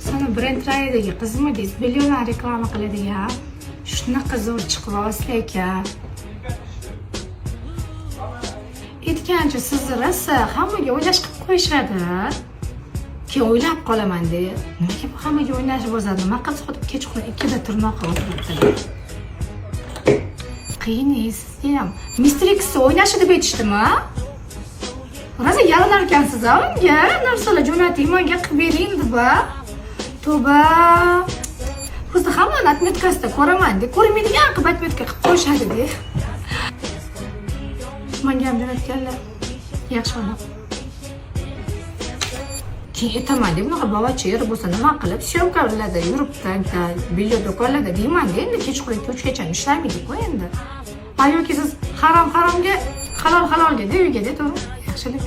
Sani Brend Rayidagi qizmidingiz, billionlar reklama qiladigan? Shunaqa zo'r chiqib olasiz ekan. Aytgancha, sizni rosa hammaga o'ynash qilib qo'yishadi. Keyin o'ylab qolaman-da, nimaga bu hammaga o'ynash bosadi, nima qilib sotib kechqurun 2da tirnoq qilib o'tiribdi. Qiyin sizga ham. Mr. X o'ynashi deb aytishdimi? Rosa yalinar ekansiz a unga, narsalar jo'nating, menga qilib bering deb a. Tavba. Просто hammani отметка sida ko'raman-da, ko'rinmaydigan qilib отметка qilib qo'yishadi-da. Menga ham jo'natganlar. Yaxshi odam. Keyin aytaman-da, bunaqa bavachi bo'lsa nima qilib съёмка larda yuribdi, бельё do'konlarda deyman-da, endi kechqurun 2-3gacha ishlamaydi-ku endi. Ha, yoki siz harom haromga, halol halolga-da uyga-da, to'g'ri? Yaxshilik.